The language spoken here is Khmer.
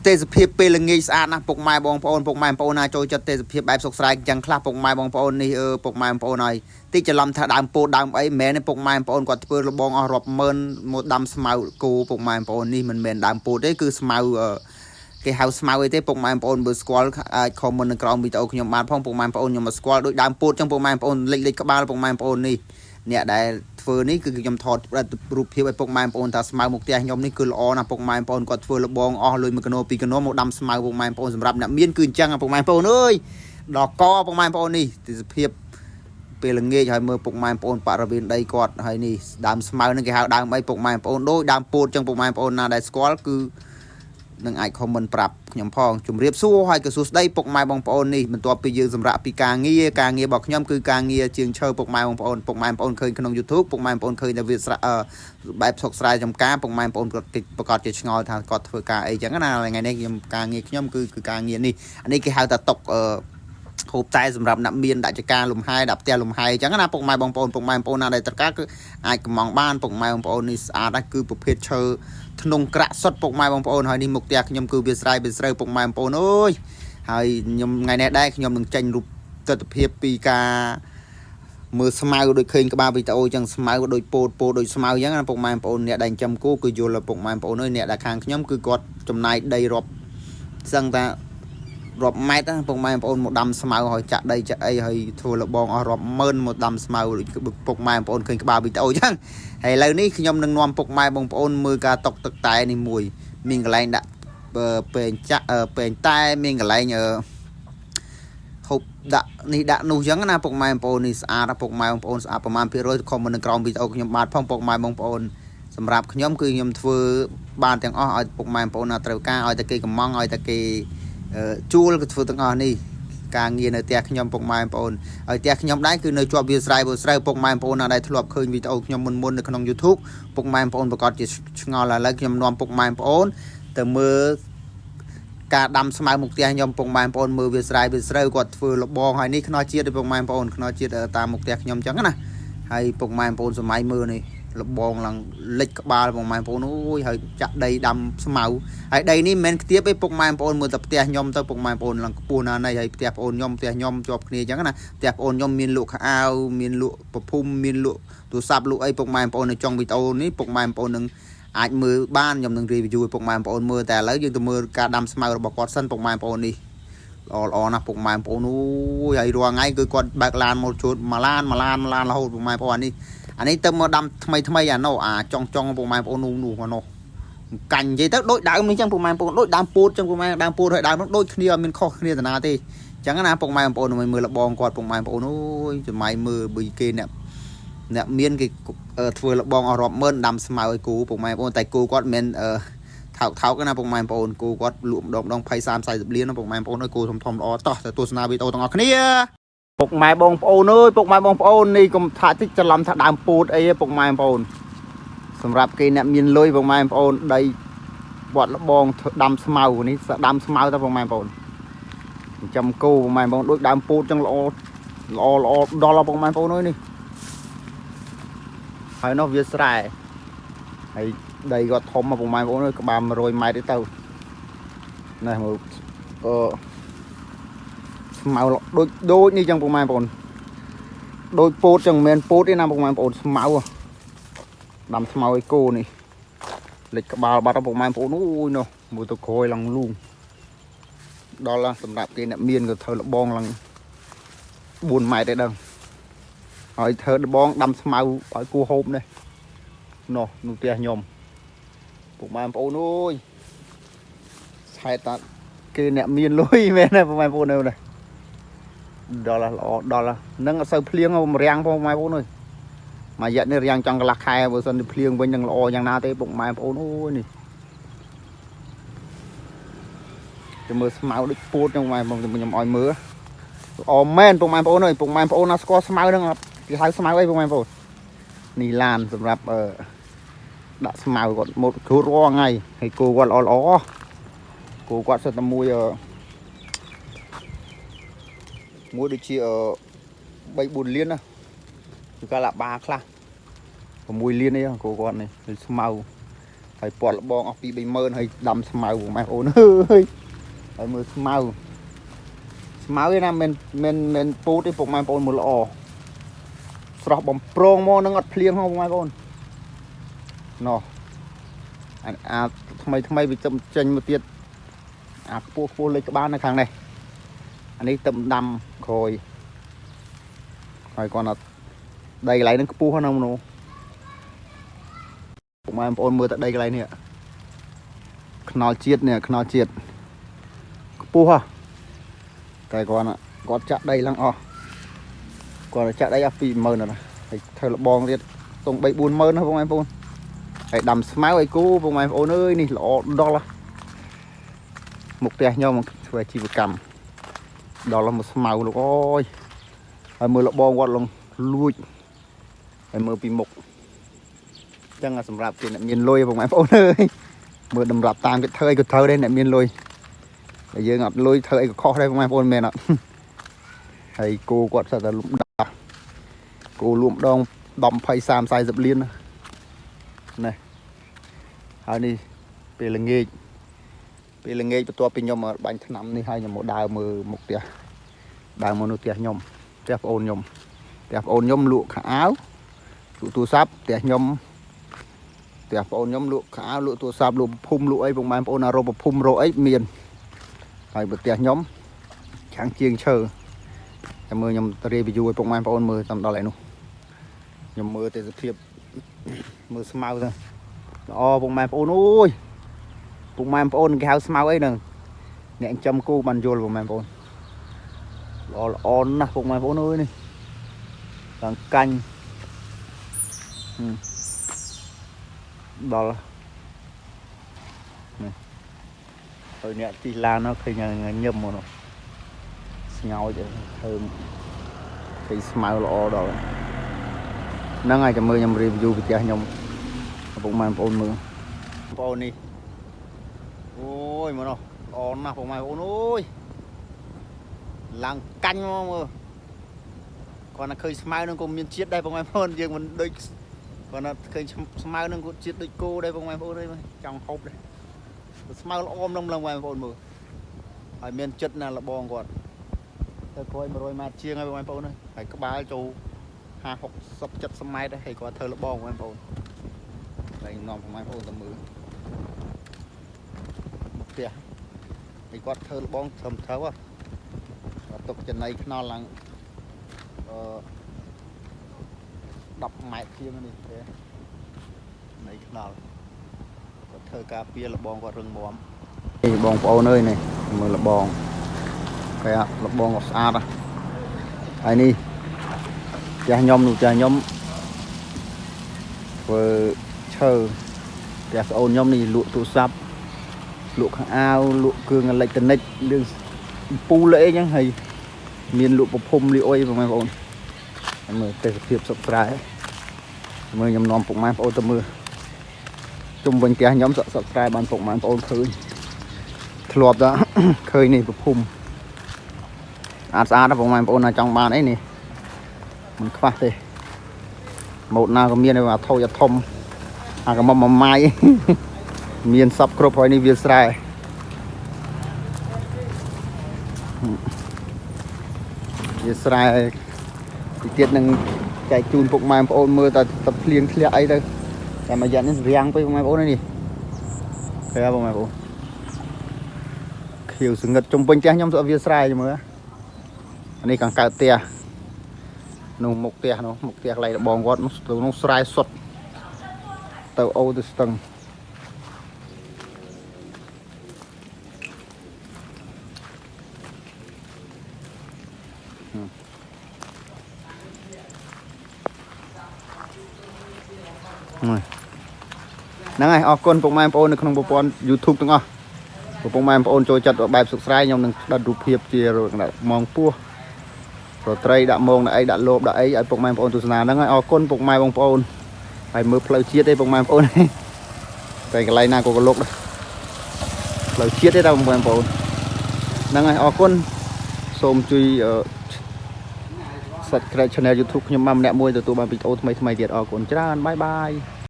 ទេសភាពពេលល្ងាចស្អាតណាស់ពុកម៉ែបងប្អូនពុកម៉ែបងប្អូនណាចូលចិត្តទេសភាពបែបសុកស្រែអញ្ចឹងខ្លះពុកម៉ែបងប្អូននេះអឺពុកម៉ែបងប្អូនហើយតិចច្រឡំថាដើមពោតដើមអីមិនមែនទេពុកម៉ែបងប្អូនគាត់ធ្វើលបងអស់រាប់ម៉ឺនមកដាំស្មៅគោពុកម៉ែបងប្អូននេះមិនមែនដើមពោតទេគឺស្មៅអឺគេហៅស្មៅអីទេពុកម៉ែបងប្អូនបើស្គាល់អាច comment នៅក្រោមវីដេអូខ្ញុំបានផងពុកម៉ែបងប្អូនខ្ញុំមកស្គាល់ដូចដើមពោតអញ្ចឹងពុកម៉ែបងប្អូនលិចលិចក្បាលពុកម៉ែបងប្អូននេះអ្នកដែលធ្វើនេះគឺខ្ញុំថតរូបភាពឲ្យពុកម៉ែបងប្អូនថាស្មៅមុខផ្ទះខ្ញុំនេះគឺល្អណាស់ពុកម៉ែបងប្អូនគាត់ធ្វើលបងអស់លុយមួយកណោពីរកណោមកដាំស្មៅពុកម៉ែបងប្អូនសម្រាប់អ្នកមានគឺអញ្ចឹងពុកម៉ែបងប្អូនអើយដល់កពុកម៉ែបងប្អូននេះទេសភាពពេលល្ងាចហើយមើលពុកម៉ែបងប្អូនបរិវេណដីគាត់ហើយនេះដើមស្មៅនឹងគេហៅដើមអីពុកម៉ែបងប្អូនដូចដើមពោតអញ្ចឹងពុកម៉ែបងប្អូនណាដែលស្គាល់គឺនឹងអាច comment ប្រាប់ខ្ញុំផងជម្រាបសួរហើយក៏សួស្តីពុកម៉ែបងប្អូននេះបន្ទាប់ពីយើងសម្រាប់ពីការងារការងាររបស់ខ្ញុំគឺការងារជាងឈើពុកម៉ែបងប្អូនពុកម៉ែបងប្អូនឃើញក្នុង YouTube ពុកម៉ែបងប្អូនឃើញតែវាស្រៈបែបស្រុកស្រែចំការពុកម៉ែបងប្អូនគាត់តិចប្រកាសជាឆ្ងល់ថាគាត់ធ្វើការអីចឹងណាថ្ងៃនេះខ្ញុំការងារខ្ញុំគឺគឺការងារនេះអានេះគេហៅថាតុកអឺហូបតែសម្រាប់អ្នកមានដាក់ចការលំហែដាក់ផ្ទះលំហែអញ្ចឹងណាពុកម៉ែបងប្អូនពុកម៉ែបងប្អូនណាដែលត្រូវការគឺអាចកំងបានពុកម៉ែបងប្អូននេះស្អាតណាស់គឺប្រភេទឈើធ្នង់ក្រាក់សុតពុកម៉ែបងប្អូនហើយនេះមុខផ្ទះខ្ញុំគឺវាស្រែវាស្រូវពុកម៉ែបងប្អូនអើយហើយខ្ញុំថ្ងៃនេះដែរខ្ញុំនឹងចេញរូបទស្សនភាពពីការមើលស្មៅដូចឃើញក្បាលវីដេអូអញ្ចឹងស្មៅដូចពោតពោតដូចស្មៅអញ្ចឹងណាពុកម៉ែបងប្អូនអ្នកដែលចិញ្ចឹមគោគឺយល់ពុកម៉ែបងប្អូនអើយអ្នកដែលខាងខ្ញុំគឺគាត់ចំណាយដីរាប់សឹងតារាប់ម៉ែត្រណាពុកម៉ែបងប្អូនមកដាំស្មៅហើយចាក់ដីចាក់អីហើយធ្វើលបងអស់រាប់ម៉ឺនមកដាំស្មៅដូចពុកម៉ែបងប្អូនឃើញក្បាលវីដេអូអញ្ចឹងហើយឥឡូវនេះខ្ញុំនឹងនាំពុកម៉ែបងប្អូនមើលការតុកទឹកតែនេះមួយមានកន្លែងដាក់ពេងចាក់ពេងតែមានកន្លែងអឺហូបដាក់នេះដាក់នោះអញ្ចឹងណាពុកម៉ែបងប្អូននេះស្អាតណាពុកម៉ែបងប្អូនស្អាតប្រហែលភាគរយ comment នៅក្រោមវីដេអូខ្ញុំបាទផងពុកម៉ែបងប្អូនសម្រាប់ខ្ញុំគឺខ្ញុំធ្វើបានទាំងអស់ឲ្យពុកម៉ែបងប្អូនណាត្រូវការឲ្យតែគេកំងឲ្យតែគេជួលក៏ធ្វើទាំងអស់នេះការងារនៅផ្ទះខ្ញុំពុកម៉ែបងប្អូនហើយផ្ទះខ្ញុំដែរគឺនៅជាប់វាលស្រែវាលស្រូវពុកម៉ែបងប្អូនណាដែលធ្លាប់ឃើញវីដេអូខ្ញុំមុនមុននៅក្នុង YouTube ពុកម៉ែបងប្អូនប្រកាសជាឆ្ងល់ឥឡូវខ្ញុំនាំពុកម៉ែបងប្អូនទៅមើលការដាំស្មៅមុខផ្ទះខ្ញុំពុកម៉ែបងប្អូនមើលវាស្រែវាស្រូវគាត់ធ្វើលបងហើយនេះខ្នោះជាតិពុកម៉ែបងប្អូនខ្នោះជាតិតាមមុខផ្ទះខ្ញុំអញ្ចឹងណាហើយពុកម៉ែបងប្អូនសម័យមើលនេះលបងឡើងលិចក្បាលពុកម៉ែបងប្អូនអូយហើយចាក់ដីដាំស្មៅហើយដីនេះមិនមែនខ្ទាបទេពុកម៉ែបងប្អូនមើលតែផ្ទះខ្ញុំទៅពុកម៉ែបងប្អូនឡើងខ្ពស់ណាស់នេះហើយផ្ទះបងប្អូនខ្ញុំផ្ទះខ្ញុំជាប់គ្នាអញ្ចឹងណាផ្ទះបងប្អូនខ្ញុំមានលក់ខោអាវមានលក់ពភុំមានលក់ទូរស័ព្ទលក់អីពុកម៉ែបងប្អូននៅចុងវីដេអូនេះពុកម៉ែបងប្អូននឹងអាចមើលបានខ្ញុំនឹង review ឲ្យពុកម៉ែបងប្អូនមើលតែឥឡូវយើងទៅមើលការដាំស្មៅរបស់គាត់សិនពុកម៉ែបងប្អូននេះល្អល្អណាស់ពុកម៉ែបងប្អូនអូយហើយរាល់ថ្ងៃគឺគាត់បើកឡានមកជួតមួយឡានមួយឡានមួយឡានរហូតពុកម៉ែបងប្អូននេះអានេះទៅមកដាំថ្មីថ្មីអានោះអាចុងចុងពុកម៉ែបងប្អូននោះនោះអានោះកាញ់និយាយទៅដូចដើមនេះចឹងពុកម៉ែបងប្អូនដូចដើមពោតចឹងពុកម៉ែដើមពោតហើយដើមនោះដូចគ្នាអត់មានខុសគ្នាតាណាទេចឹងណាពុកម៉ែបងប្អូនមើលលបងគាត់ពុកម៉ែបងប្អូនអូយសម័យមើលបើគេអ្នកអ្នកមានគេធ្វើលបងអស់រាប់ម៉ឺនដាំស្មៅឲ្យគូពុកម៉ែបងប្អូនតែគូគាត់មិនមែនអឺថោកថោកណាពុកម៉ែបងប្អូនគូគាត់លក់ម្ដងម្ដង20 30 40លានណាពុកម៉ែបងប្អូនអើយគូធំធំល្អតោះទៅទស្សនាវីដេអូទាំងអស់គ្នាពុកម៉ែបងប្អូនអើយពុកម៉ែបងប្អូននេះកុំថាតិចច្រឡំថាដើមពោតអីទេពុកម៉ែបងប្អូនសម្រាប់គេអ្នកមានលុយពុកម៉ែបងប្អូនដីវត្តលបងធ្វើដាំស្មៅនេះដាំស្មៅទៅពុកម៉ែបងប្អូនចិញ្ចឹមគោពុកម៉ែបងប្អូនដូចដើមពោតចឹងល្អល្អល្អដល់ពុកម៉ែបងប្អូនអើយនេះហើយនោះវាស្រែហើយដីគាត់ធំពុកម៉ែបងប្អូនអើយក្បាល100ម៉ែត្រទេទៅនេះមើលអឺស្មៅដូចដូចនេះចឹងពុកម៉ែបងប្អូនដូចពោតចឹងមិនមែនពោតទេណាពុកម៉ែបងប្អូនស្មៅដាំស្មៅឲ្យគោនេះលិចក្បាលបាត់ពុកម៉ែបងប្អូនអូយនោះមើលទៅក្រោយឡើងលូងដល់សម្រាប់គេអ្នកមានក៏ធ្វើលបងឡើង4ម៉ែត្រទេដឹងហើយធ្វើដបងដាំស្មៅឲ្យគូហូបនេះនោះនោះផ្ទះខ្ញុំពុកម៉ែបងប្អូនអើយឆែតតាគេអ្នកមានលុយមែនទេពុកម៉ែបងប្អូននេះដល់ល្អដល់នឹងអត់សូវភ្លៀងរាំងផងម៉ែបងប្អូនអើយមួយរយៈនេះរាំងចង់កន្លះខែបើសិនជាភ្លៀងវិញនឹងល្អយ៉ាងណាទេពុកម៉ែបងប្អូនអូយនេះទៅមើលស្មៅដូចពោតចឹងម៉ែបងខ្ញុំឲ្យមើលល្អមែនពុកម៉ែបងប្អូនអើយពុកម៉ែបងប្អូនណាស្គាល់ស្មៅហ្នឹងអត់គេហៅស្មៅអីពុកម៉ែបងប្អូននេះឡានសម្រាប់អឺដាក់ស្មៅគាត់មកគ្រូរាល់ថ្ងៃហើយគោគាត់ល្អល្អគោគាត់សិតតែមួយអឺមួយដូចជា3 4លានណាគឺកាឡាបាខ្លះ6លានអីគោគាត់នេះស្មៅ ហើយពាត់លបងអស់2 30000ហើយដាំស្មៅបងប្អូនអើយហើយមើលស្មៅស្មៅឯណាមិនមិនមិនពូតទេពុកម៉ែបងប្អូនមើលល្អស្រស់បំប្រងមកនឹងអត់ភ្លៀងហ៎បងប្អូនណោះអាអាថ្មីថ្មីវាទៅចេញមកទៀតអាខ្ពស់ខ្ពស់លេខក្បាលនៅខាងនេះអានេះទៅដាំក្រោយហើយគាត់អត់ដីកន្លែងហ្នឹងខ្ពស់ហ្នឹងមនុស្សពុកម៉ែបងប្អូនមើលតែដីកន្លែងនេះខ្នល់ជាតិនេះខ្នល់ជាតិខ្ពស់ហ៎តែគាត់គាត់ចាក់ដីឡើងអស់គាត់ចាក់ដីអស់20000ណាហើយធ្វើលបងទៀតតង3 40000ណាបងប្អូនហើយដាំស្មៅឲ្យគូបងប្អូនអើយនេះល្អដល់មុខផ្ទះខ្ញុំធ្វើអាជីវកម្មដល់មកស្មៅលោកអើយហើយមើលលបងគាត់លងលួចហើយមើលពីមុខចឹងសម្រាប់គេអ្នកមានលុយបងប្អូនអើយមើលតម្រាប់តាមគេធ្វើអីក៏ត្រូវដែរអ្នកមានលុយតែយើងអត់លុយធ្វើអីក៏ខុសដែរបងប្អូនមែនអត់ ហើយគោគាត់សិតតែលំដាស់គោលួម្ដង10 20 30 40លានណានេះហើយនេះពេលល្ងាចពេលល្ងាចបន្ទាប់ពីខ្ញុំបាញ់ថ្នាំនេះហើយខ្ញុំមកដើរមើលមុខផ្ទះដើរមកនោះផ្ទះខ្ញុំផ្ទះប្អូនខ្ញុំផ្ទះប្អូនខ្ញុំលក់ខោអាវលក់ទូរស័ព្ទផ្ទះខ្ញុំផ្ទះប្អូនខ្ញុំលក់ខោអាវលក់ទូរស័ព្ទលក់ភូមិលក់អីពុកម៉ែបងប្អូនណារកភូមិរកអីមានហើយបើផ្ទះខ្ញុំខាងជាងឈើតែមើលខ្ញុំ review ឲ្យពុកម៉ែបងប្អូនមើលតាមដល់ឯនោះខ្ញុំមើលទេសភាពមើលស្មៅទៅល្អពុកម៉ែបងប្អូនអូយពុកម៉ែបងប្អូនគេហៅស្មៅអីហ្នឹងអ្នកចិញ្ចឹមគោបានយល់ពុកម៉ែបងប្អូនល្អល្អណាស់ពុកម៉ែបងប្អូនអើយនេះឡើងកាញ់ហឹមដល់នេះហើយអ្នកជិះឡាននោះឃើញញឹមមកនោះស្ងោចធ្វើឃើញស្មៅល្អដល់ហ្នឹងហើយចាំមើលខ្ញុំ review ផ្ទះខ្ញុំពុកម៉ែបងប្អូនមើលបងប្អូននេះអូយមកនោះល្អណាស់ពុកម៉ែបងប្អូនអូយឡើងកាញ់មកមើលគាត់តែឃើញស្មៅហ្នឹងក៏មានជាតិដែរពុកម៉ែបងប្អូនយើងមិនដូចគាត់តែឃើញស្មៅហ្នឹងក៏ជាតិដូចគោដែរពុកម៉ែបងប្អូនអើយចង់ហូបដែរស្មៅល្អម្លងម្លងបងប្អូនមើលហើយមានចិត្តណាស់លបងគាត់ទៅក្រោយ100ម៉ែត្រជាងហើយបងប្អូនហើយក្បាលចូល50 60 70ម៉ែត្រហើយគាត់ធ្វើលបងបងប្អូនហើយនាំបងប្អូនទៅមើលមុខផ្ទះហើយគាត់ធ្វើលបងត្រឹមត្រូវគាត់ទុកចំណៃខ្នល់ឡើងអឺ10ម៉ែត្រជាងនេះទេនៃខ្នល់គាត់ធ្វើការពារលបងគាត់រឹងមាំនេះបងប្អូនអើយនេះមើលលបងគេលបងក៏ស្អាតហើយនេះផ្ទះខ្ញុំនោះផ្ទះខ្ញុំធ្វើឈើផ្ទះប្អូនខ្ញុំនេះលក់ទូរស័ព្ទលក់ខោអាវលក់គ្រឿងអេឡិចត្រូនិករឿងពូលអីចឹងហើយមានលក់ប្រភុំលីអុយបងប្អូនមើលទេសភាពសុខស្រែមើលខ្ញុំនាំពុកម៉ែបងប្អូនទៅមើលជុំវិញផ្ទះខ្ញុំសុខសុខស្រែបានពុកម៉ែបងប្អូនឃើញធ្លាប់តែ ឃើញនេះប្រភុំស្អាតស្អាតណាស់ពុកម៉ែបងប្អូនណាចង់បានអីនេះមិនខ្វះទេម៉ូតណាក៏មានដែរអាថូចអាធំអាកមុំមួយម៉ាយ មានសពគ្រប់ហើយនេះវាលស្រែវាលស្រែទីទៀតនឹងចែកជូនពុកម៉ែបងប្អូនមើលតែតែភ្លៀងធ្លាក់អីទៅតែមួយយ៉ាងនេះរាំងពេកពុកម៉ែបងប្អូននេះឃើញទេពុកម៉ែបងប្អូនខៀវសងឹតជុំវិញផ្ទះខ្ញុំទៅវាលស្រែមើលអានេះខាងកើតផ្ទះនោះមុខផ្ទះនោះមុខផ្ទះកន្លែងរបងគាត់នោះទៅនោះស្រែសុទ្ធទៅអូទៅស្ទឹង ហ្នឹងហើយអរគុណពុកម៉ែបងប្អូននៅក្នុងប្រព័ន្ធ YouTube ទាំងអស់ពុកម៉ែបងប្អូនចូលចិត្តបែបសុខស្រែខ្ញុំនឹងផ្ដិតរូបភាពជាមងពោះប្រត្រីដាក់មងដាក់អីដាក់លោបដាក់អីឲ្យពុកម៉ែបងប្អូនទស្សនាហ្នឹងហើយអរគុណពុកម៉ែបងប្អូនហើយមើលផ្លូវជាតិទេពុកម៉ែបងប្អូន តែកន្លែងណាក៏កលុកដែរផ្លូវជាតិទេតាបងប្អូនហ្នឹងហើយអរគុណសូមជួយអឺ Subscribe Channel YouTube ខ្ញុំមកម្នាក់មួយទទួលបានវីដេអូថ្មីៗទៀតអរគុណច្រើន bye bye.